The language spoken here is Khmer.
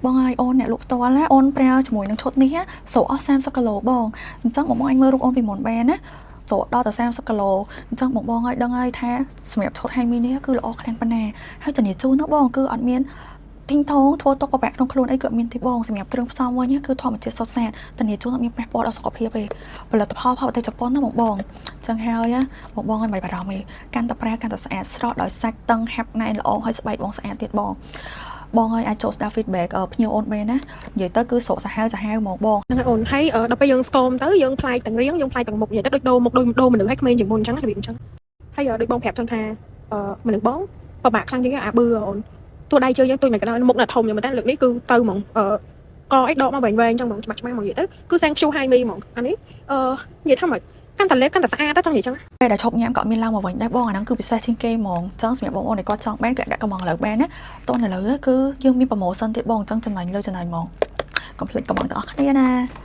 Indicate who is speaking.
Speaker 1: បងហើយអូនអ្នកលក់ផ្ទាល់ណាអូនប្រើជាមួយនឹងឈុតនេះស្រកអស់30គីឡូបងអញ្ចឹងបងបងអាចមើលរូបអូនពីមុនបានណាស្រកដល់តែ30គីឡូអញ្ចឹងបងបងឲ្យដឹងហើយថាសម្រាប់ឈុតហៃមីនេះគឺល្អខ្លាំងប៉ុណ្ណាហើយធានាជូនណាបងគឺអត់មានទីងថងធ្វើទុកបបាក់ក្នុងខ្លួនអីក៏អត់មានទេបងសម្រាប់គ្រឿងផ្សំវិញគឺធម្មជាតិសុទ្ធសាធធានាជូនអត់មានប៉ះពាល់ដល់សុខភាពទេផលិតផលផលប្រទេសជប៉ុនណាបងបងអញ្ចឹងហើយបងបងឲ្យមិនបារម្ភទេកាន់តែប្រើកាន់តែស្អាតស្រស់ដោយសាច់តឹងហាប់ណែនល្អហើយស្បែកបងស្អាតទៀតបងបងឲ្យអាចចូលស្ដាប់ feedback ភ្ញៀវអូនបានណានិយាយទៅគឺស្រកសាហាវសាហាវហ្មងបង
Speaker 2: ហ្នឹងហើយអូនហើយដល់ពេលយើងស្គមទៅយើងប្លែកទាំងរាងយើងប្លែកទាំងមុខនិយាយទៅដូចដូរមុខដូចដូរមនុស្សឲ្យក្មេងជាងមុនអញ្ចឹងរបៀបអញ្ចឹងហើយដូចបងប្រាប់ចឹងថាមនុស្សបងពិបាកខ្លាំងជាងគេអាបឿអូនទោះដៃជើងយើងទួយមិនក៏ដោយមុខនៅធំយ៉ាងតែលើកនេះគឺទៅហ្មងកអីដកមកវែងវែងចឹងហ្មងច្បាស់ច្បាស់ហ្មងនិយាយទៅគឺ thank you ឲ្យមីហ្មងអានេះនិយាយថាម៉េចកាន់តែលេបកាន់តែស្អាតចង់និយាយចឹង
Speaker 1: ពេលដែលឈប់ញ៉ាំក៏អត់មានឡើងមកវិញដែរបងអាហ្នឹងគឺពិសេសជាងគេហ្មងអញ្ចឹងសម្រាប់បងប្អូនដែលគាត់ចង់បានគឺដាក់កំងលើបានណាតោះនៅលើគឺយើងមាន promotion ទៀតបងអញ្ចឹងចំណេញលើចំណេញហ្មងកុំភ្លេចកំងទាំងអស់គ្នាណា។